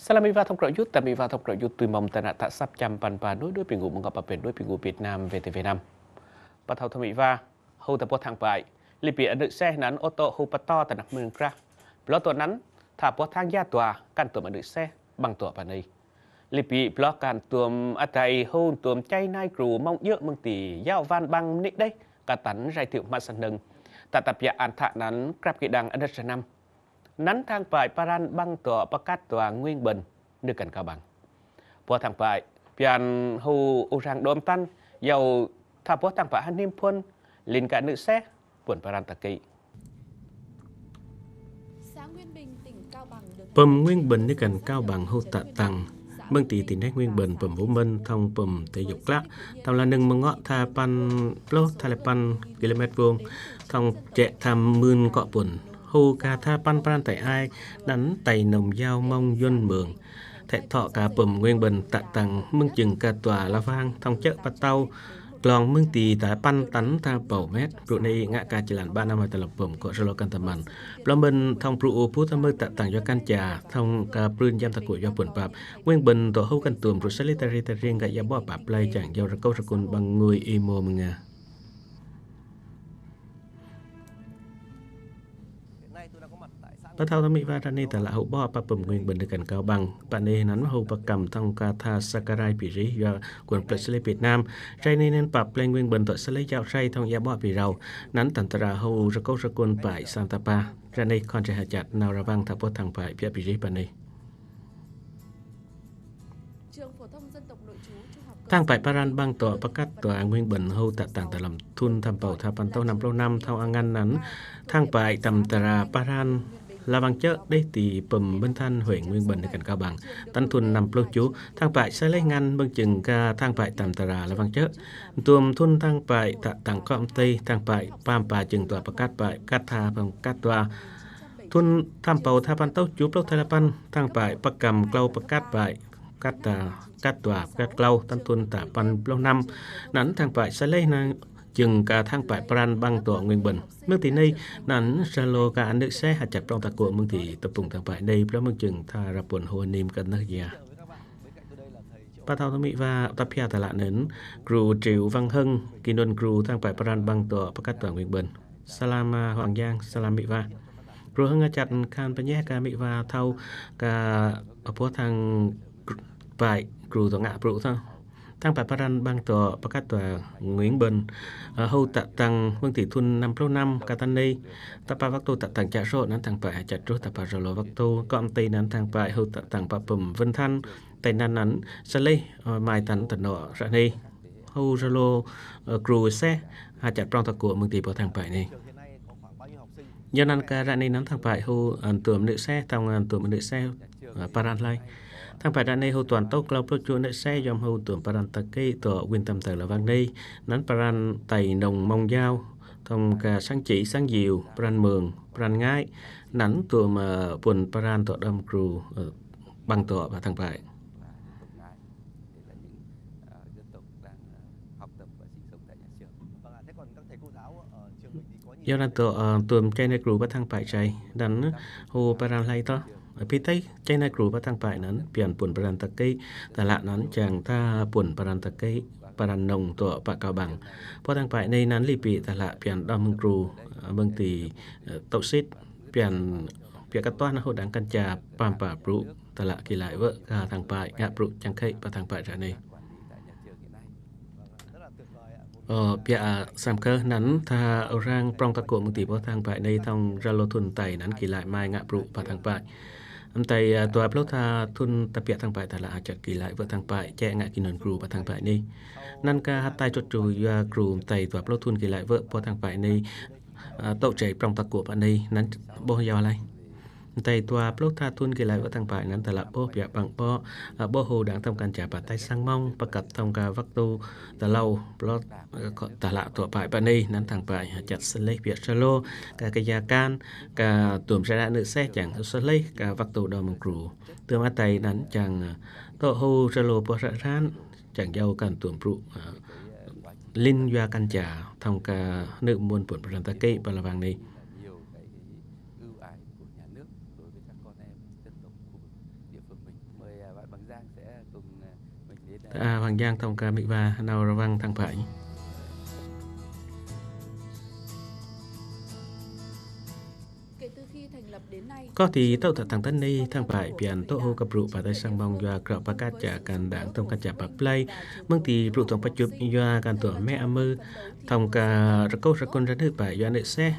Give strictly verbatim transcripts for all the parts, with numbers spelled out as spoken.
Salam mih wa thong krok yut, ta mih wa thong krok yut tui mong ta na ta sap cham pan pa nuih duih pi ngu mong pa pen duih pi ngu Việt Nam V T V năm. Pa thau thong mih wa, hâu ta po thang pai. Li pi anư seh nan ô tô hâu pa to ta nak mương krah. Blo to nan, ta po thang ya tua, kan tuôm anư seh, bang tua pa nây. Li pi blo kan tuôm atai hâu tuôm chai nai kru mong yơ mong ti, yau van bang nik deh, ka tăn rai thiu ma san nâng. Ta ta pia an tha nan krap ki đang anư sa năm. Năn thang pai paran bang tua pakat tua Nguyễn Bân, nư kan Cao Bằng. Pua thang pai, pian hu urang đom tăn, yau tha pua thang pai hanim phun, lin ka nư seh, pun paran ta ki. Pơm Nguyễn Bân nư kan Cao Bằng hu ta tăng, mơng ti ti neh Nguyễn Bân pơm Vũ Mân thong pơm te yuk klak, thong la nâng mơng ngọ tha pan ploh tha le pan kilomet vuông, thong chẹ tham mưn kọ pun. Hu ka tha pan pran tai ai, năn tai nông yau mong yuôn mường. Thẹ thọ ka pơm Nguyễn Bân ta tăng mơng chừng ka tua la vang, thong chợ pa tau, klong mơng ti ta pan tăn ta pau met, bru nây ngă ka chilan ba năm hai ta lộc pơm kọ sa lo kan ta man. Blo mơn thong bru u pu ta mơ ta tăng yua kan cha, thong ka prưn yam ta ku yua pun pap. Nguyễn Bân to hu kan tuôm bru sa li ta ri ta ring ka ya bo pap play chang yau ra kâu sa kun bang ngui i mô mơng nga. Pa thau ta mih wa ră nây ta la hâu bo pa pơm Nguyễn Bân nư kan Cao Bằng. Pa nây năn hâu pa kam thong ka tha sakarai pi ri yua kuôn plei sa lê Việt Nam. Rai nây năn pa plei Nguyễn Bân to sa lê yau rai thong ya bo pi rau. Năn tăn ta ra hâu ra kâu sa kun pai Santa Pa. Ră nây kon rai ha chat nau ra vang tha po thang pai pia pi ri pa nây. Thang pai paran bang to pakat tua Nguyễn Bân hâu ta tăng ta lăm thun tham pau tha pan tâu năm ploh năm thâu angan năn. Thang pai tam ta ra paran la vang chơ deh ti pơm Bân Than huyện Nguyễn Bân nư kan Cao Bằng. Tăn thun năm ploh chu, thang pai sa lê ngan mơng chừng ka thang pai tam ta ra la vang chơ. Tuôm thun thang pai ta tăng kọ mtei, thang pai pam pa chừng tua pakat pai, kat tha pam kat tua. Thun tham pau tha pan tâu chu ploh tha la pan, thang pai pa kam klau pakat pai, kat ta, kat tua, kat klau, tăn thun ta pan ploh năm. Năn thang pai sa lê năn chừng ka thang pai paran bang to Nguyễn Bân. Mơng ti nây, năn sa lo ka anư seh ha chat prong ta ku mơng ti ta pung thang pai nây, ploh mơng chừng tha ra pun hu nim ka nơ ya. Pa thau ta mih wa ta pia ta la năn, kru Triệu Văn Hưng, ki nôn kru thang pai paran bang to pakat tua Nguyễn Bân. Salam, a, Hoàng Giang, salam mih wa. Kru Hưng a chat kan pa nheh ka mih wa thâu ka a pua thang pai kru to ngă bru thâu. Thang pai paran bang to pakat tua Nguyễn Bân, a, hâu ta tăng mơng ti thun năm ploh năm ka tăn nây. Ta pa waktu ta tăng cha ro năn thang pai a chat ro ta pa ro lo waktu. Kọ mtei năn thang pai hâu ta tăng pa pơm Bân Than. Tai năn năn sa lê, a, mai tăn ta no ră nây. Hâu sa lo, ơ, kru seh, ha chat prong ta ku mơng ti pua thang pai nây. Yua năn ka ră nây năn thang pai hâu, ơ, tuôm nư seh, thong, ơ, tuôm nư seh, ơ, paran lai. Thang pai ră nây hâu tuan tâu klau ploh chu nư seh, yom hâu tuôm paran ta ki to win tam ta la vang nây. Năn paran tai nông mong yau, thong ka sang chỉ, sang diu, paran mường, paran ngai. Năn tuôm, ơ, pun paran to đam kru, ơ, bang to pa thang pai. Yua năn to, ơ, tuôm chai nai kru pa thang pai chai. Năn hô paran lai to. Pi tây chai nai kru pa thang pai năn, pian pun paran ta ki, ta la năn chang ta pun paran ta ki, paran nông to pa Cao Bằng. Pa thang pai nây năn li pi ta la pian đom mơng kru, ơ, mơng ti, ơ, tâu sit, pian, pian ka tua năn hô đang kan cha pam pa bru, ta la ki lai vơ ka thang pai, ngă bru chang khei pa thang pai ră nây. Ơ, pia, a, sam kơ năn tha rang prong ta ku mơng ti pua thang pai nây thong ra lo thun tai năn ki lai mai ngă bru pa thang pai. Mtei, a, tua ploh tha thun ta pia thang pai ta la a chat ki lai vơ thang pai, chê ngă ki nôn kru pa thang pai nây. Năn ka ha tai chut chu yua kru mtei tua ploh thun ki lai vơ pua thang pai nây, a, tâu chê prong ta ku pa nây, năn boh yau lai. Mtei tua ploh tha thun ki lai vơ thang pai năn ta la boh pia bang boh, a, boh hô đang thăm kan cha pa tai sang mong, pakat thong ka waktu ta lau ploh, ơ, kơ ta la tua pai pa nây, năn thang pai, a, chat sa lê pia sa lo, ka ka ya kan, ka tuôm sa nư seh chang sa lê, ka waktu đom mơng kru. Tuôm a tai năn chang, ơ, to hô sa lo pua sa ran, chang yau kan tuôm bru, ơ, lin yua kan cha, thong ka nư muôn pun paran ta ki pa la vang nây. Ưu ái của nhà nước đối với các con em dân tộc khu vực địa phương mình. A, Hoàng Giang thông ca mik va nau rvăng thăng pại. Koh ti tâu ta thăng tăn ni thăng pại pian tô̆ hô kơ brŭ pă tai sang mong yua krao pă kăt cha kan đang tôm kăt cha pă play. Mơ̆ng ti brŭ tông pă chup yua kan tuôm mĕ amư thông ca rơkôh rơkŭn rơnư̆ pă yua nơ̆ seh.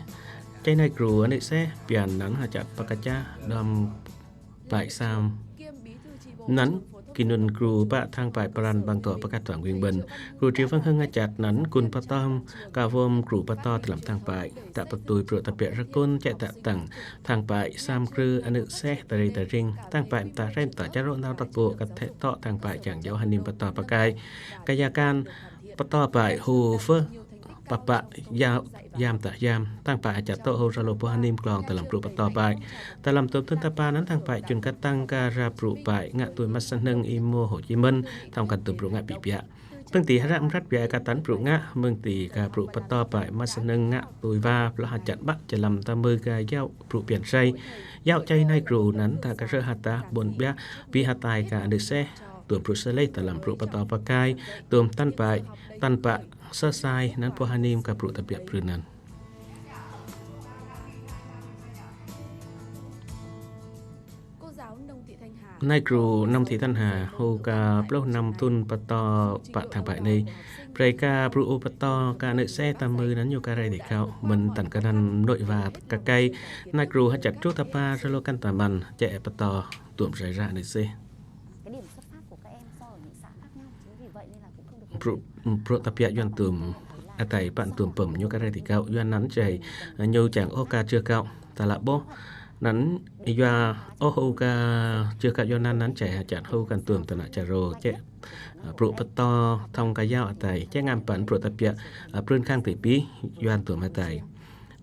Chai nai gru nơ̆ seh pian năn ha chăt pă kăt cha đom pă sam. Năn kơ nun gru pă thăng pại pran bang tŏ pă kăt tuang wing bơ̆n. Gru triu văng hơng ha chăt năn kun pă tŏm ka wôm gru pă tŏ tơlăm thăng pại. Tă pơtui brŭ tơbiă rơkŭn chĕ tă tăng thăng pại sam krư anư̆ seh tơri tơring. Thăng pại mtă hrĕ mtă chă rô̆ nau tăk pô̆ kăt thĕ tŏ thăng pại chang yâu hơnim pă tŏ pă kai. Kaya kan pă tŏ pă hu phơ pă pă yam yam ta yam. Thăng pă ha chăt tô̆ hô rơlô pô hơnim klong tơlăm brŭ pă tŏ pă. Tơlăm tôm tŭn ta pă năn thăng pă chun kăt tăng ka ra brŭ pă ngă tui măt sa hnơ̆ng Y Mô Hồ Chí Minh thông kăn tôm brŭ ngă pi piă. Pơ̆ng ti hră mrăt piă ka tăn brŭ ngă, mơ̆ng ti ka brŭ pă tŏ pă măt sa hnơ̆ng ngă tui va plah ha chăt bă chơlăm ta mưh ka yau brŭ pian sai. Yau chai nai gru năn ta ka rơh ha ta ƀon biă, pi ha tai ka anư̆ seh, tôm brŭ sơlê tơlăm brŭ pă tŏ pă kai, tôm tăn pă, tăn pă sơ sai năn pô hơnim ka brŭ tơbiă prưn năn. Nai gru nông thị Thanh Hà hô ka pluh năm tŭn pă tŏ pă thăng pă ni. Brei ka brŭ ôh pă tŏ ka anư̆ seh ta mưh năn ñu ka rai ti kău. Mơ̆n tăn kơ năn mnô̆ va ka kai. Nai gru ha chăt truh ta pă rơlô kăn ta măn chĕ pă tŏ tôm rai ră anư̆ seh. Brŭ, brŭ tơbiă yuan tôm, a tai păn tôm pơm ñu ka rai ti kău, yuan năn chai, ñu chang ôh ka chơ kău, ta lă ƀôh. Năn yua ôh ôh ka chơ kău yuan năn năn chai ha chăt hô kăn tôm ta nă chă rô̆, chĕ, a, brŭ pă tŏ thông ka yau a tai, chĕ ngăm păn brŭ tơbiă, a, prưn khăng ti pi, yuan tôm a tai.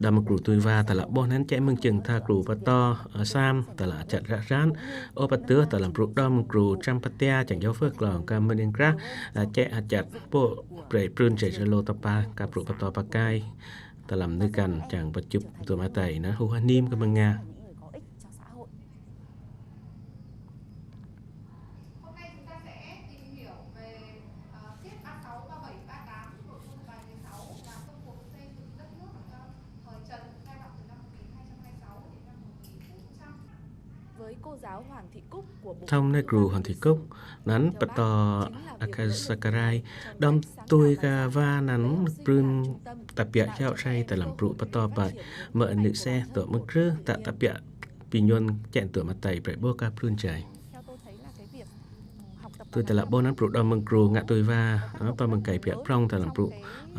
Đăm gru tui va ta lă ƀôh năn chĕ mơ̆ng chưng tha gru pă tŏ, a, sam, ta lă chăt ră ran. Ôh pă tơ̆ tơlăm brŭ đăm gru trăm pă tia chang yâu phơ klong ka mơ̆n ing krah, a, chĕ ha chăt pô brei prưn chai rơlô ta pă ka brŭ pă tŏ pă kai. Tơlăm nư̆ kăn chang pă chup tôm a tai năn hô hơnim ka mơ̆ng ngă. Thông nai gru Hoàng Thị Cúc, năn pă tŏ Akasakarai, đăm tui ka va năn prưn tơbiă yau sai tơlăm brŭ pă tŏ pă, mơ̆ anư̆ seh tŏ mơ̆ng krư tă tơbiă pi nhôn chĕ tôm a tai brei ƀôh ka prưn chai. Tui ta lă ƀôh năn brŭ đăm mơ̆ng gru ngă tui va, a, pă mơ̆ng kai piă prong tơlăm brŭ,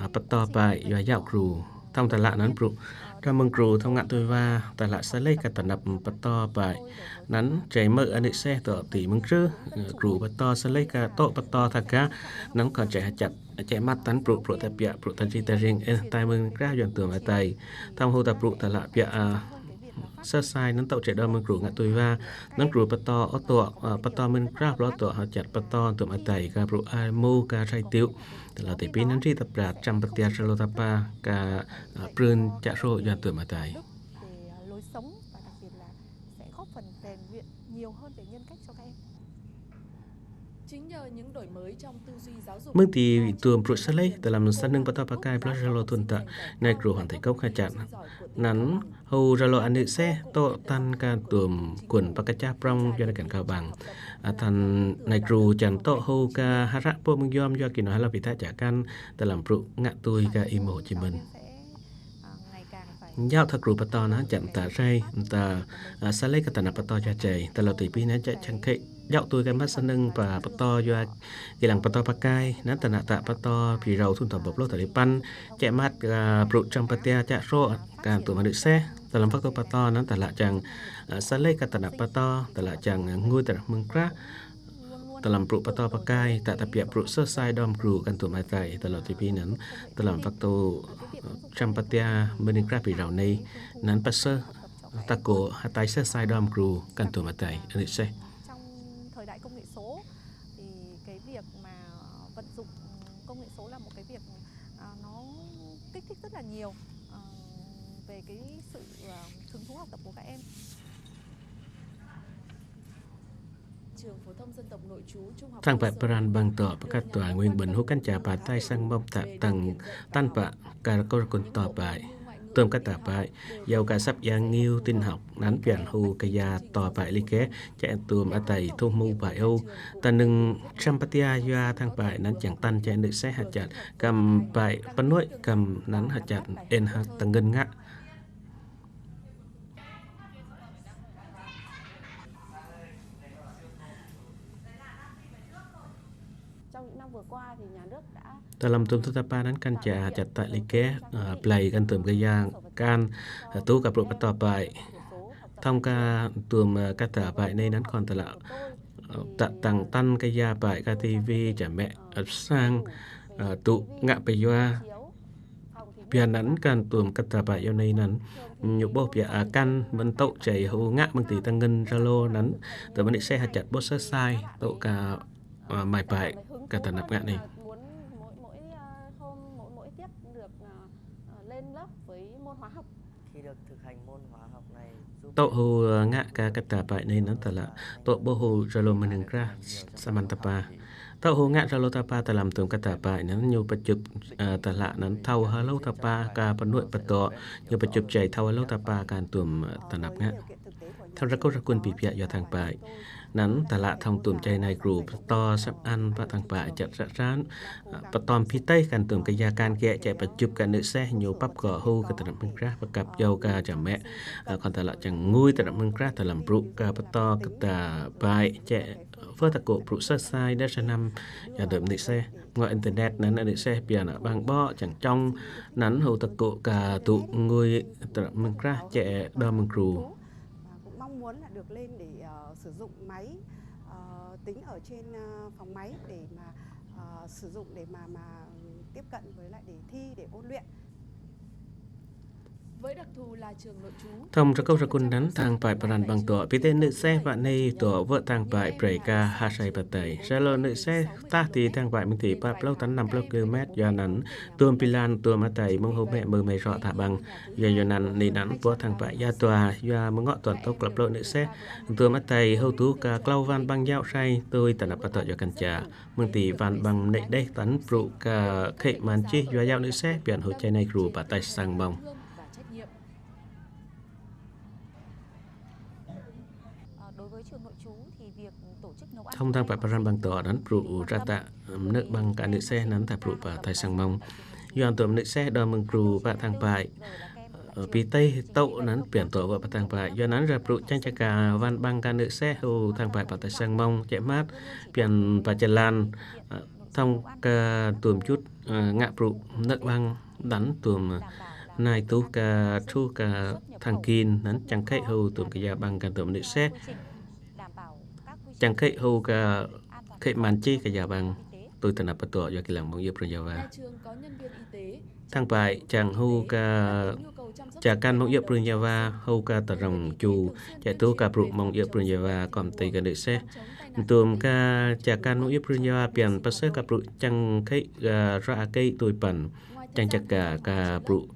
a, pă tŏ pă yua yau gru. Thông ta lă năn brŭ đăm mơ̆ng gru thông ngă tui va, ta lă sơlê ka ta năp pă tŏ pă. Năn chai mơ̆ anư̆ seh tŏ ti mơ̆ng krư, a, gru pă tŏ sơlê ka tŏ pă tŏ tha ka, năn kăn chai ha chăt, chĕ măt tăn brŭ, brŭ tơbiă, brŭ tơri tơring, ơ, tai mơ̆ng krah yuan tôm a tai. Thông hô ta brŭ ta lă piă, a, sơ sai năn tŏ chĕ đăm mơ̆ng gru ngă tui va, năn gru pă tŏ ôh tŏ, a, pă tŏ mơ̆n krah pă tŏ ha chăt pă tŏ tôm a tai ka brŭ ai mô ka rai tiŭ. Tơlă ti pi năn ri ta prat trăm pă tia rơlô ta pă ka, a, prưn chă rô̆ yuan tôm a tai. Mơ̆ng ti tôm brŭ sơlê tơlăm sa hnơ̆ng pă tŏ pă kai plah rơlô tŭn tă nai gru Hoàng Thị Cúc ha chăt. Năn hô rơlô anư̆ seh tŏ tăn ka tôm kun pă kăt cha prong yua nai kăn kău bang. A, tăn nai gru chăn tŏ hô ka ha ră pô mơ̆ng yom yua kơ nô ha lơ pi ta chă kăn tơlăm brŭ ngă tui ka Y Mô Hồ Chí Minh. Yau tha gru pă tŏ năn chăn mtă rai, mtă, a, sơlê ka ta năp pă tŏ yua chai, tơlă ti pi năn chĕ chăng khĕ. Yau tui ka măt sa hnơ̆ng pă, pă tŏ yua, kơ lăng pă tŏ pă kai, năn ta năp tă pă tŏ pi rau tŭn tŏ bơ̆p lô tơlê păn, chĕ măt, a, brŭ trăm pă tia chă rô̆, kăn tôm anư̆ seh, tơlăm phak tŏ pă tŏ năn ta lă chăng, a, sơlê ka ta năp pă tŏ, ta lă chăng, a, ngui ta mơ̆ng krah, tơlăm brŭ pă tŏ pă kai, tă tơbiă brŭ sơ sai đom gru kăn tôm a tai, tơlă ti pi năn, tơlăm phak tŏ, a, trăm pă tia mơ̆n ing krah pi rau ni, năn pă sơ, ta kô, ha tai sơ sai đom gru kăn tôm a tai, anư̆ seh. Trong thời đại công nghệ số thì cái việc mà vận dụng công nghệ số là một cái việc, à, nó kích thích rất là nhiều, ờ, về cái sự, ờ, hứng thú học tập của các em. Thang bai Pran Bang Tuo, Pakat Tua Nguyên Bình, hu kan ca pa tai sang mop ta tang tan pa kar kor kun to bai. Tuam kata bai, yau ka sap yang ngiu tin học nắn pian hu ka ya to bai li ke, che tuam atai thu mu bai hu. Ta nưng chăm patia yua thang bai nắn chang tan che nư se ha chat, kam bai panuoi kam nắn ha chat en ha ta ngân ngă. Ta lăm tuam thu ta pa nắn kan ca ha chat ta li ke, à, play kan tuam ka ya kan, à, tu ka pru pa to bai. Thong ka tuam, à, kata bai nei nắn kon ta la, à, ta tang tan ka ya bai ka ti vi ca me, à, sang, à, tu ngă pa yua. Pia nắn kan tuam kata bai yau nei nắn. Ñu boh pia a kan mân tô̆ chai hu ngă măng ti ta ngân Zalo nắn. Ta mân se ha chat boh sơ sai tô̆ ka, à, mai bai kata năp ngă nei. Tô̆ hu, à, ngă ka kata bai nei nắn ta la. Tô̆ boh hu Zalo mân nưng krah sa măn ta pa. Tô̆ hu ngă Zalo ta pa ta lăm tuam kata bai nắn ñu pa chup, à, ta la nắn thâu ha lô ta pa ka panuoi pa to. Ñu pa chup chai thâu ha lô ta pa kan tuam, à, ta năp ngă. Thâu ra kô ra kun pi pia yua thang bai. Nắn ta la thong tuam chai nai kru pa to sap ăn pa thang bai chat sat san. À, pa tom pi tei kan tuam ka ya kan ke che pa chup ka nư se ñu pap ko hu ka ta năp măng krah pa kap yau ka ca me. À, kon ta la chang ngui ta năp măng krah ta lăm pru ka pa to kata bai che Vơ ta kô pru sơ sai đa sa năm ya dơm nư se. Ngă internet nắn nư se pia nă bang bo chang chong nắn hu ta kô ka tu ngui ta măng krah che đo măng kru. Và cũng mong muốn là được lên để ờ, sử dụng máy ờ, tính ở trên ờ, phòng máy để mà ờ, sử dụng để mà mà tiếp cận với lại để thi để ôn luyện. Thong ra kô ra kun nắn thang bai Pran Bang Tuo, pi te nư se bai nei tuo vơ thang bai prei ka ha sai pa tai. Sa lo nư se ta ti thang bai măng ti pa plâu tăn năm plâu kilomet yua nắn. Tuam pi lan tuam atai mông hu me mơ me ro ta bang. Yua yua năn ni nắn pua thang bai ya tua yua mơ ngọ tuan tô̆ klap plâu nư se. Tuam atai hu tu ka klâu van bang yau sai tui ta năp pa to yua kan ca. Măng ti van bang nei deh tăn pru ka khê man chih yua yau nư se pian hu chai nai kru pa tai sang mông. Thong thang bai Pran Bang Tuo nắn pru u ra ta, ừm, nư bang ka nư se nắn ta pru pa tai sang mông. Yuan tuam nư se đo măng kru pa thang bai. Ờ, pi tei tô̆ nắn pian tuo vơ pa thang bai. Yua nắn ra pru chang cha ka van bang ka nư se hu thang bai pa tai sang mông che mat pian pa chalan, ờ, thong ka tuam chut, ờ, ngă pru nư bang nắn tuam, ờ, nai tu ka thu ka thang kin nắn chang khê hu tuam ka ya bang ka tuam nư se. Chang khê hu ka khê man chih ka ya bang tui ta năp pa to yua ki lang mông yua prun ya va. Thang bai chang hu ka cha kan mông yua prun ya va hu ka ta rong chu che tu ka pru mông yua prun ya va kom tei ka nư se. Tuam ka cha kan mông yua prun ya va pian pa sơ ka pru chang khê, à, ra a kê tui pan. Chang cha ka ka pru.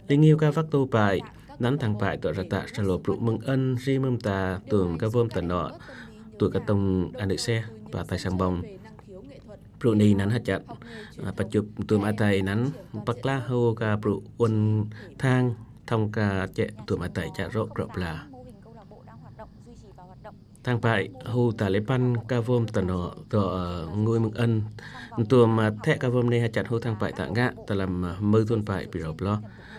Li ngiu ka vak tu bai. Nắn thang bai tuo ra ta sa lo pru mưng ân ri mơm ta tuam ka vơm ta nọ. Tuam ka tông a nư se pa tai sang mông. Pru ni nắn ha chat. À, pa chup tuam atai nắn pa kla hu ka pru uôn thang thong ka che tuam atai cha ro kro pla. Thang bai hu ta lê păn ka vơm ta nọ to, ờ, ngui mưng ân. Tuam, à, the ka vơm nei ha chat hu thang bai ta ngă ta lăm, à, mơ tuan bai pi ro plo.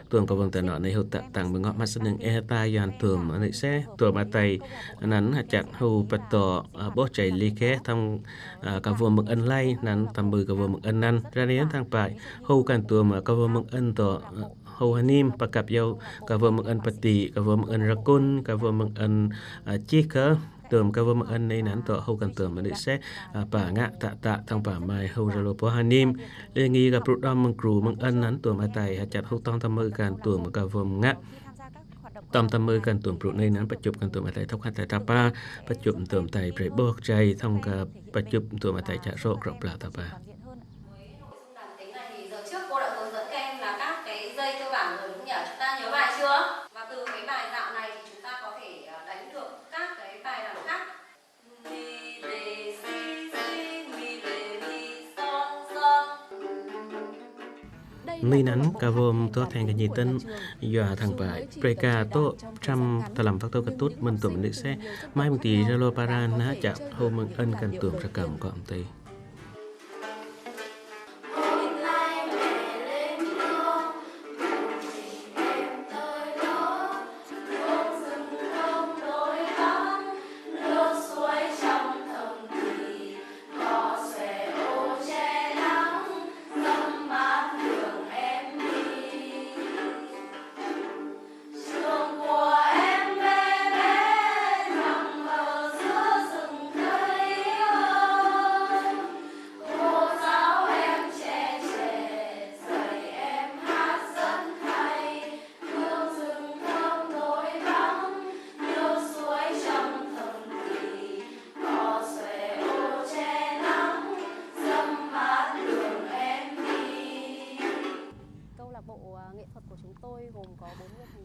Tuam ka vơm ta nọ nei hu ta tang mơ ngọ mat sa nưng e ta yuan tuam nư se tuam atai nắn ha chat hu pa to, à, boh chai li ke thong, à, ka vơm mưng ân lai nắn ta mơ ka vơm mưng ân năn. Ra nei thang bai hu kan tuam, à, ka vơm mưng ân to, à, hu ha nim pa kap yau ka vơm mưng ân pa ti, ka vơm mưng ân ra kun, ka vơm mưng ân, à, chih ka tuam ka vơm mưng ân nei nắn to hu kan tuam nư se, à, pa ngă ta ta thong pa mai hu ra lo pua ha nim. Li ngi ka pru đo mưng kru mưng ân nắn tuam atai ha chat hu tong ta mơ kan tuam ka vơm ngă. Tong ta mơ kan tuam pru nei nắn pa chup kan tuam atai thok ha tai ta pa, pa chup tuam tai prei boh chai thong ka pa chup tuam atai cha ro kro pla ta pa. Tính này thì giờ trước cô đã hướng dẫn các em là các cái dây cơ bản rồi đúng không nhỉ? Chúng ta nhớ bài chưa? Và từ cái bài dạo này thì chúng ta có thể ờ, đánh được các cái bài đàn khác. Ni năn ka wôm tuah theng ka nhi tăn yua thăng pă prê ka tô̆ trăm ta lăm văk tô̆ ka tŭt mơ̆n tuôm mơnư̆ seh. Mai mơ̆ng ti Zalo Paran nă chă hô mơ̆ng ân kăn tuôm rơkăm kŏ mtê.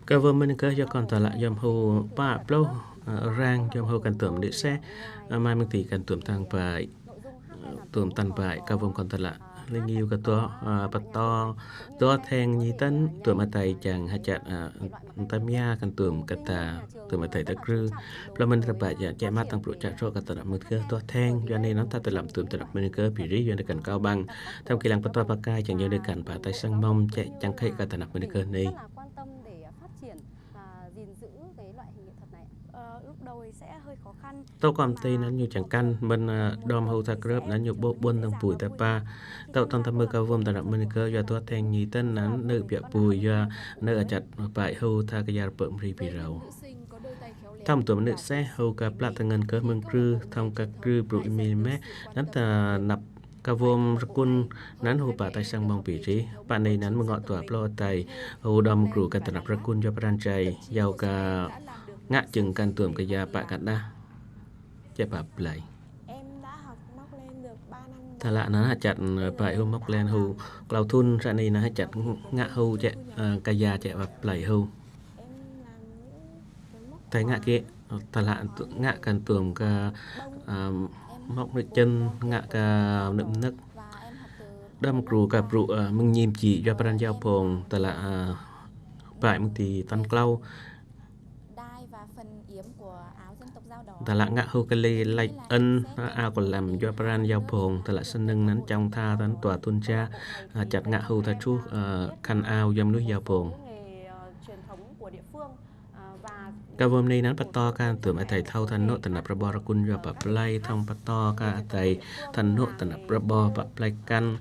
Ka wôm mơnư̆ kơ yua kon ta lă yom hô pă pluh, ơ, rang yom hô kăn tuôm mơnư̆ seh, ơ, mai mơ̆ng ti kăn tuôm thăng pă, ơ, tuôm tăn pă, ka wôm kon ta lă. Lĕ ngiu kơ tuah, ơ, pơtô, tuah theng nhi tăn, tuôm atai chang hơčăt, ơ, ta mia kăn tuôm kơ ta, tuôm atai ta krư. Plơ̆ mơ̆n ta pă chă, chĕ măt tăng prô̆ chă sô̆ kơ ta năp mơnư̆ kơ tuah theng, yua anei năn ta ta lăm tuôm ta năp mơnư̆ kơ phi ri, yua anei kăn kâo ƀăng. Thăm kơ lăng pơtô pă kai chang yua anei kăn pă tai sang mom chĕ chang khĕ kơ ta năp mơnư̆ kơ anei. Tô̆ kŏ mtê năn ñu chang kăn mơ̆n, ơ, đom hô tha krơp năn ñu ƀô̆ ƀuăn tăng pui ta pa. Tô̆ tăn ta mưh ka wôm ta năp mơnư̆ kơ yua tuah theng nhi tăn năn nơ̆ piă pui yua nơ̆ hơčăt pă hô tha kơ yar pơ̆ mri pi râu. Thăm tuôm mơnư̆ seh hô kơ plă ta ngăn kơ mơ̆ng krư, thăm kơ krư brŭ êmi meh, năn ta năp ka wôm rơkŭn năn hô pă tai sang mong pi ri. Pă anei năn mơ̆ng ngŏ tuah plơ̆ atai hô đom krŭ kăn ta năp rơkŭn yua pran jai, yua kơ ngă jơ̆ng kăn tuôm kơ ya pă kăn đah. Chĕ pă play. Ta lă năn hơčăt, ơ, pă hô mŏk len hô klâo thŭn, ră anei năn hơčăt ngă hô chĕ, ơ, kơ ya chĕ pă play hô. Tơl ngă kĕ, ta lă ngă kăn tuôm kơ, ơ, mŏk mơnư̆ chăn, ngă kơ mơnư̆ mnơ̆k. Đăm krŭ kơ brŭ, ơ, mơ̆ng nhim jĭ yua pran yao phông, ta lă, ơ, bai mơ̆ng ti tăn klâo. Ta lă ngă hô kơ lĕ lăi ăn, ơ, ao kơ lăm yua pran yao phông, ta lă sơnơ̆ng năn chông tha tăn tua thŭn ja, ơ, hơčăt ngă hô tha truh, ơ, khăn ao yua mơnuih yao phông. Ka wôm anei năn pơtô kăn tuôm atai thâo than nô̆ ta năp rơbô rơkŭn yua pă play, thong pơtô kăn atai than nô̆ ta năp rơbô pă play kăn,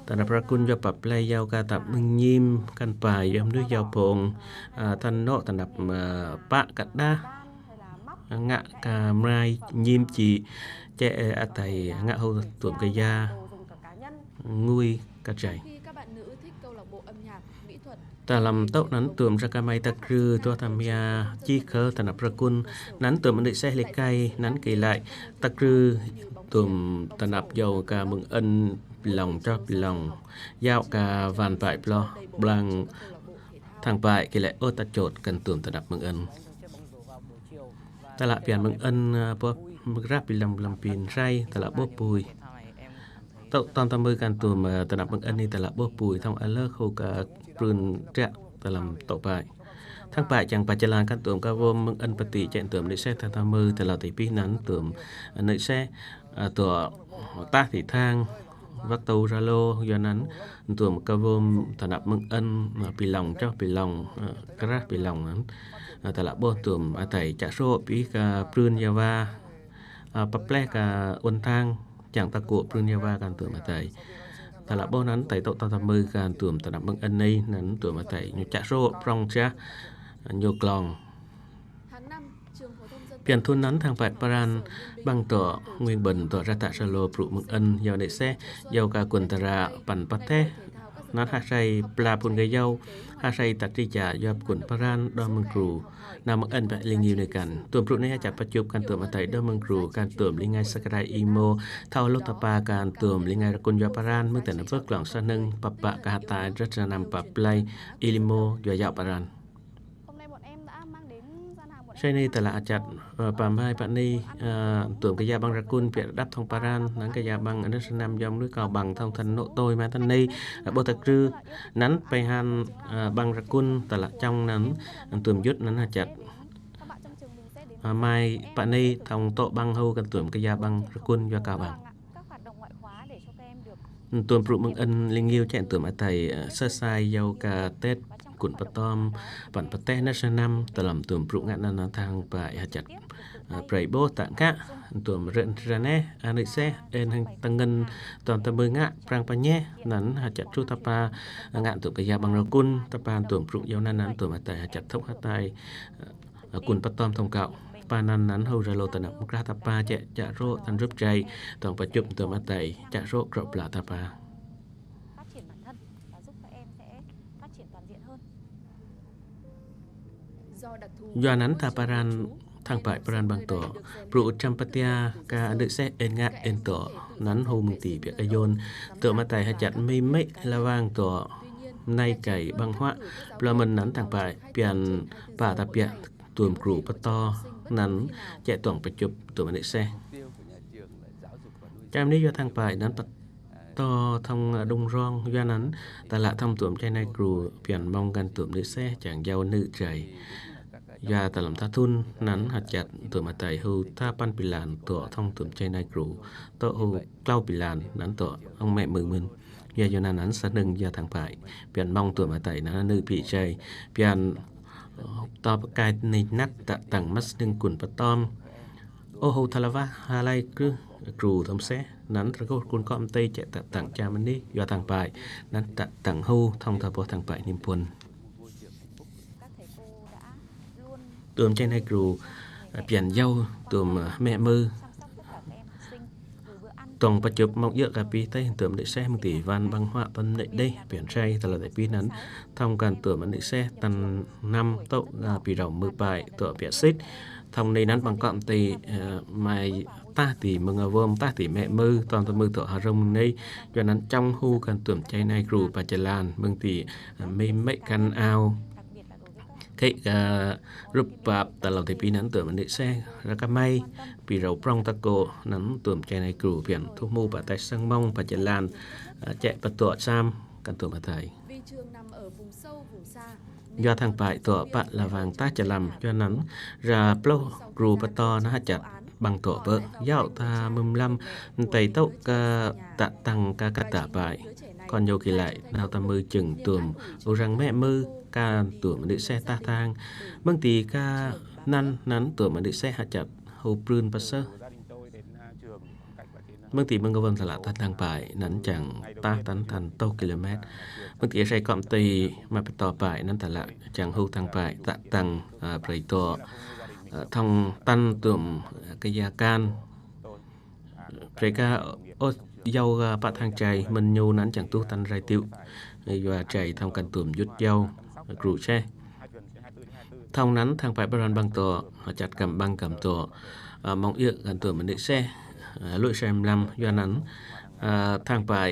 ta năp rơkŭn yua pă play yua kơ ta mơ̆ng nhim kăn pă yua mơnuih yao phông, ơ, than nô̆ ta năp, ơ, pă kăn đah, ngă kơ mrai nhim jĭ, chĕ, ơ, atai ngă hô tuôm kơ ya ngui kơ jai. Ta lăm tô̆ năn tuôm rơkâo mai ta krư tuah ta mia jih kơ ta năp rơkŭn năn tuôm mơnư̆ seh lĕ kai năn kĭ lăi ta krư tuôm ta năp yua kơ mơ̆ng ăn pi lòng chŏ pi lòng yua kơ van bai ploh blang thăng bai kĭ lăi ôh ta chôt kăn tuôm ta năp mơ̆ng ăn. Ta lă pian mơ̆ng ăn, ơ, pơh mơ̆ng rah pi lòng lăm pin rai ta lă ƀôh pui. Tô̆ tăn ta mưh kăn tuôm, ơ, ta năp mơ̆ng ăn anei ta lă ƀôh pui, thong a lơ hô kơ prưn triă ta lăm tô̆ bai. Thăng bai chăng pă jơlan kăn tuôm kơ wôm mơ̆ng ăn pơti chĕ tuôm mơnư̆ seh ta ta mưh ta lă ti pih năn tuôm, ơ, mơnư̆ seh, ơ, tuôm tah ti thang, văk tâu Zalo, yua năn tuôm kơ wôm ta năp mơ̆ng ăn, ơ, pi lòng chŏ pi lòng, ơ, kơ rah pi lòng năn. Ơ, ta lă ƀôh tuôm atai chă sô̆ pih kơ prưn yua va, ơ, pă play kơ uôn thang, chăng ta kŏ prưn yua va kăn tuôm atai. Ta lă ƀôh năn atai tô̆ tăn ta mưh kăn tuôm ta năp mơ̆ng ăn anei năn tuôm atai ñu chă sô̆ prong siah, ñu klong. Pian thŭn năn thăng bai pran ƀăng tŏ Nguyên Bình tŏ rah ta Zalo brŭ mơ̆ng ăn yua mơnư̆ seh yua kơ kŭn ta ră păn pơteh năn hă sai pla phŭn gơyâo, hă sai ta tri ja yua kŭn pran đah mơ̆ng krŭ. Năn mơ̆ng ăn pă lĕ ngiu anei kăn. Tuôm brŭ anei hă chă pơchup kăn tuôm atai đah mơ̆ng krŭ kăn tuôm lĕ ngai săk rai imo. Thâo lôh ta pa kăn tuôm lĕ ngai rơkŭn yua pran mơ̆ng ta năn vơk klong sơnơ̆ng pă pă kơ hă ta rơt sơnăm pă play imo yua yao pran. Chai ni tơlah hachăt, ơ, pă mai pă ni, ơ, tuôm kơ ya ƀăng rơkun piă rơđăp thông Paran, năng kơ ya ƀăng anăn sơnăm yom lui Cao Bằng thông thân nội tôi mai tăn ni, ơ, ƀuh ta krư, năng pơhan, ơ, ƀăng rơkun tơlah čŏng năng, tuôm yŭt năng hachăt. Ơ, mai pă ni thông tŏ ƀăng hŭ kăn tuôm kơ ya ƀăng rơkun yua Cao Bằng. Tuôm prŭ mơ̆ng ân lĭng ñu čĕ tuôm atai, ơ, sơsai yau ka Tết kun pơtơm, păn pơteh năng sơnăm, tơlăm tuôm prŭ ngă năng năng thang pă hachăt. Ơ, prei ƀuh ta ngă, tuôm rơ̆n rơneh, anei seh, ên hăng tơngăn, tuôm tơmư ngă, prăng pơñeh, năng hachăt čuh ta pă, ngă tuôm kơ ya ƀăng rơkun, ta pă tuôm prŭ yau năng năng tuôm atai hachăt thŭk atai, ơ, kun pơtơm thông kăo. Pă năng năng hŭ rơlô tơnap mkrah ta pă čĕ, čă rô̆ tăn rup čai, tŏng pơčŭp tuôm atai, čă rô̆ krŏ pla ta pă. Yuanăn ta Paran, thang pă Paran ƀăng tŏ. Prŭ čăm pơtia ka anei seh ên ngă ên tŏ. Năng hŭ mơ̆ng ti piă kơ yôn. Tuôm atai hachăt mĭ mĭ la wang tŏ. Nai kai ƀăng huă. Plơ̆ mơ̆n năng thang pă pian pă ta piă tuôm kru pơtô. Năng čĕ tŏng pơčŭp tuôm anei seh. Čăm ni yua thang pă năng pă tŏ thông đŭng rong yua năng, tơlah thông tuôm čai nai kru pian mơ̆ng kăn tuôm anei seh čang yau nư čai. Yua tơlăm ta thŭn năng hachăt tuôm atai hŭ ta păn pilan tŏ thông tuôm čai nai kru, tŏ hŭ klâo pilan năng tŏ ăng mĕ mưn mưn. Yua yua năng năng sa nưng yua thang pă pian mơ̆ng tuôm atai năng nư pi čai, pian, ơ, tŏ pơkai ni năt ta tăng mơ̆ sa nưng kun pơtơm. Ơ hŭ tha la wah ha lai krư, kru thŏm seh, năng trơkô kun kŏm tê čĕ ta tăng čăm ni, yua thang pă, năng ta tăng hŭ thông ta ƀuh thang pă nim pŭn. Tuôm čai nai kru, ơ, pian yau, tuôm, ơ, mĕ mưn, tŏng pơčŭp mơ̆ng yơh ka pi tê, tuôm anei seh mơ̆ng ti wăn ƀăng huă păn anei đeh, pian čai, tơlơi tê pi năng, thông kăn tuôm anei seh, tăn năm tŏ, ơ, pi rau mư̆ pă, tŏ piă sĭt, Thông ni năng ƀăng kŏ ti, ơ, mai tah ti mơ̆ng awôm, tah ti mĕ mưn, tŏng tơmư tŏ ha rŏng ni, yua năng čŏng hŭ kăn tuôm čai nai kru pă jơlan, mơ̆ng ti, ơ, mĭ mĭ kăn ao. Khĕ, ơ, rup pap tơlăm ti pi năng tuôm anei seh, rơka mai, pi rau prŏng ta kŏ, năng tuôm čai nai kru pian, thu mu pă tai sang mơ̆ng pă jơlan, ơ, čĕ pơtŏ čăm, kăn tuôm atai. Yua thang pă tŏ pă la wang ta čơlăm, yua năng, ra plôh kru pơtô năng hachăt, ƀăng tŏ pơ, yau ta mưm lăm, ntai tŏ ka ta tăng ka kơ ta pă. Kŏn yua ki lai, nao ta mưn čưng tuôm, ŭ răng mĕ mưn, kăn tuôm anei seh ta thang. Mơ̆ng ti ka năng năng tuôm anei seh hachăt, hŭ prưn pơsơ. Mơ̆ng ti mơ̆ng kơ wăn tơlah ta tăng pă, năng čang ta tăn tăn tŏ kilomet. Mơ̆ng ti êsei kŏm ti mai pơtô pă, năng tơlah čang hŭ tăng pă, ta tăng, ơ, prei tŏ, ơ, thông tăn tuôm, ơ, kơ ya kăn. Prei ka ôh yau, ơ, pă thang čai, mơ̆n ñu năng čang tuh tăn rai tiŭ. Yua čai thông kăn tuôm yŭt yau, kru čeh. Thông năng thang pă Paran ƀăng tŏ, hachăt kăm ƀăng kăm tŏ, ơ, mơ̆ng yơh kăn tuôm anei seh, ơ, lui sem lăm yua năng, ơ, thang pă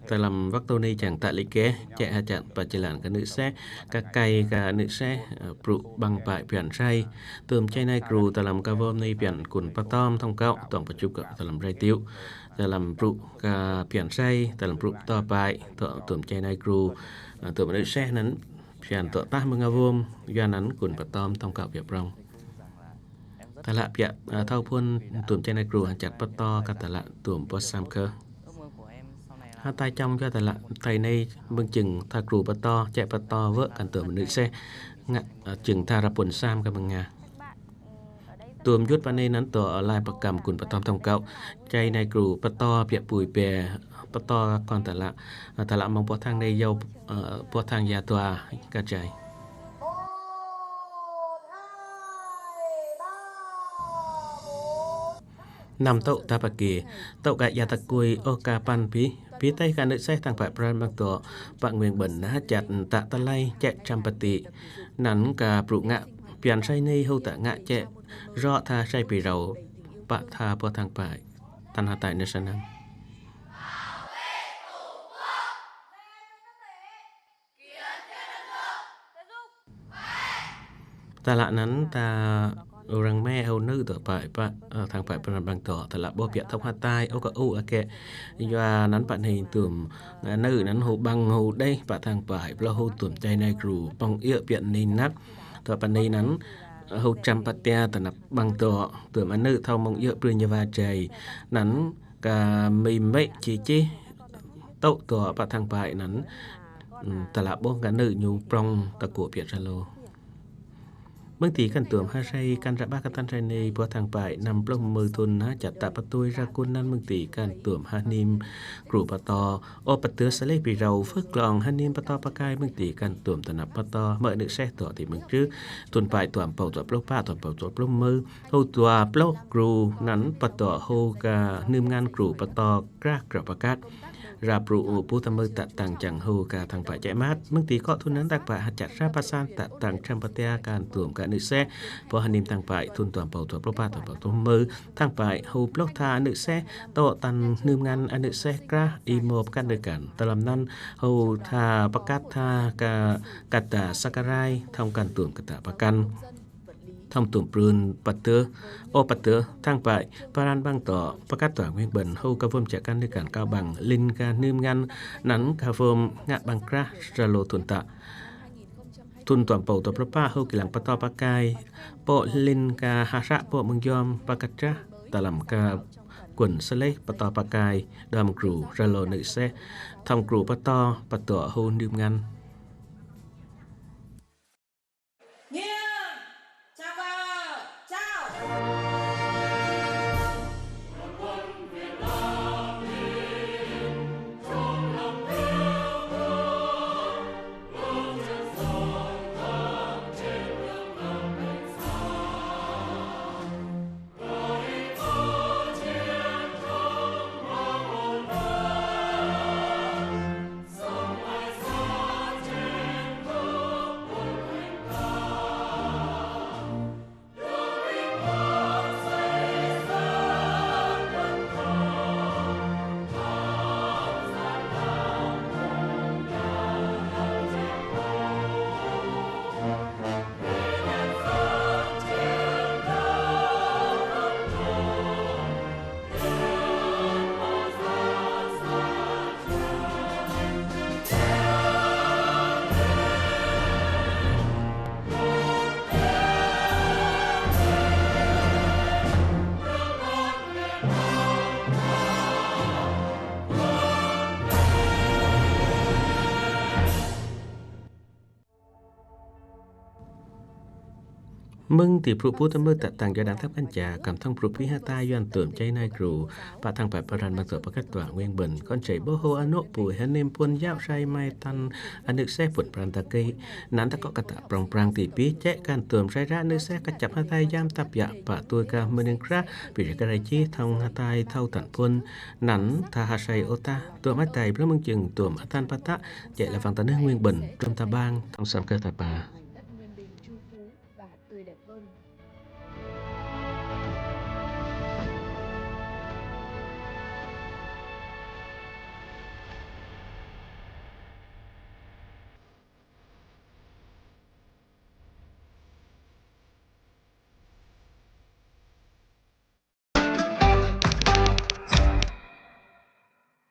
tơlăm wăk tơ ni čang ta lĕ kĕ, čĕ hachăt pă jơlan kơ anei seh, ka kai kơ anei seh, ơ, prŭ ƀăng pă pian čai, tuôm čai nai kru tơlăm ka wôm ni pian kun pơtơm thông kŏ, tŏng pơčŭp kŏ tơlăm rai tiŭ, tơlăm prŭ ka pian čai, tơlăm prŭ pơtô pă, tŏ tuôm čai nai kru, ơ, tuôm anei seh năng, Phiăn tŏ tah mơ̆ng awôm, yua năng kun pơtơm thông kŏ piă prŏng. Tơlah piă, ơ, thâo phŭn tuôm čai nai kru hăng čăt pơtô kơ tơlah tuôm pơsam kơ. Hơtai čŏng yua tơlah tai ni mơ̆ng čưng tha kru pơtô, čĕ pơtô wơ̆ kăn tuôm anei seh, ngă, ơ, čưng tha rơpŭn sam kơ mơ̆ng ngă. Tuôm yŭt pă ni năng tŏ lai pơkăm kun pơtơm thông kŏ. Čai nai kru pơtô piă pui pĕ pơtô kŏn tơlah. Tơlah mơ̆ng pŏ thang ni yau, ơ, pŏ thang ya tua kơ čai. Năm tŏ ta pă kê, tŏ kơ ya ta kui ôh kơ păn pih, pih tĕh kơ anei seh thang pă Paran ƀăng tŏ, pă Nguyễn Bỉnh hă čăt ta tơlơi čĕ čăm pơti. Năng kơ prŭ ngă, phiăn čai ni hŭ ta ngă čĕ, rŏ tha čai pi rau, pă tha pŏ thang pă, tăn hơtai năng sa năng. Tơlah năng ta Ơ răng me hâu nơ̆ tŏ pă, pă, ơ, thăng pă pran băng tŏ, tơlah ƀuh biă tŏk hơtai, ơ kơ u ake. Yua anăn pă anei tuôm, ơ, nơ̆ anăn hô ƀăng hô đei, pă thăng pă, plah hô tuôm čai nai kru, pŏng iơ̆ biă anei năk. Tŏ pă anei anăn, ơ, hô čăm pă tia tơnap băng tŏ, tuôm anei thâo mơ̆ng iơ̆ prui ñu wa čai. Anăn kơ mĭ mĕ či či, tŏ tŏ pă thăng pă anăn, ưm, tơlah ƀuh kơ nơ̆ ñu prŏng tơkuh biă rơlô. Mơ̆ng ti kăn tuôm hơrai kăn ră ƀă kơ tăn rai anei, ƀuh thăng pă năm pluh mơ̆ thŭn na čăt tă pơtui ra kun anăn mơ̆ng ti kăn tuôm hơnim kru pơtô. Ơ pơtơ sơlih bi rau phước klong hơnim pơtô pơkai mơ̆ng ti kăn tuôm tơnap pơtô mơ̆ anei seh tŏ ti mơ̆ng čư̆. Thŭn pă tuôm pă tŏ pluh pă, tuôm pă tŏ pluh mơ̆. Hô dua pluh kru anăn pơtô hô kơ hnưm ngăn kru pơtô krah krao pơkăt. Ra pru u pu tơmơ tă tăng čang hô kơ thăng pă čĕ măt. Mơ̆ng ti kŏ thŭn anăn thăng pă hơčăt ra pơsan tă tăng čăm pă tia kăn tuôm kơ anei seh. Pô hơnim thăng pă thŭn tuôm pă tŏ pluh pă, tuôm pă tŏ mơ̆. Thăng pă hô pluh tha anei seh, tŏ tăn hnưm ngăn anei seh krah êmô pơkăt anei kăn. Tơlăm anăn hô tha pơkăt tha kơ kăt ta săk rai, thŏng kăn tuôm kăt ta pơkăn. Thŏng tuôm prun pơtơ, ơ pơtơ, thăng pă, pran băng tŏ, pơkăt tŏ Nguyên Bình, hô kơ wơm čă kăn anei kăn Cao Bằng, lin kơ hnưm ngăn, anăn kơ wơm ngă băng krah, rơlô thŭn tă. Thŭn tuôm pă tŏ pluh pă hô kiăng pơtô pơkai, pô lin kơ hơră pô mơ̆ng yom pơkăt čah, tơlăm kơ kuôn sơlih pơtô pơkai, đom kru, rơlô anei seh, thŏng kru pơtô, pơtô hô hnưm ngăn. Ngiêng, chào cờ, chào. Mơ̆ng ti pru pu tơmơ tă tăng yua đang thăp kăn čă, kăm thŏng pru phi hơtai yuăn tuôm čai nai kru, pă thăng pă pran băng tŏ pơkăt tŏ Nguyên Bình, kăn čai ƀuh hô anôk pui hơnim puăn yao rai mai tăn anei seh puăn pran tơkei, anăn tơkŏ kăt ta prŏng prang ti pih čĕ kăn tuôm rai ra anei seh kăt čăp hơtai yam tăp yă pă tui kơ mơnĭng krah, pih rai kơ rai či thŏng hơtai thâo tăn puăn, anăn tha hơsei ôh tah, tuôm hơtai blơ̆ng mơ̆ng jing tuôm hơtăn pă tă, čĕ lĕ wang tăn neh Nguyên Bình, trôm ta bang, thŏng sam kơ ta pă.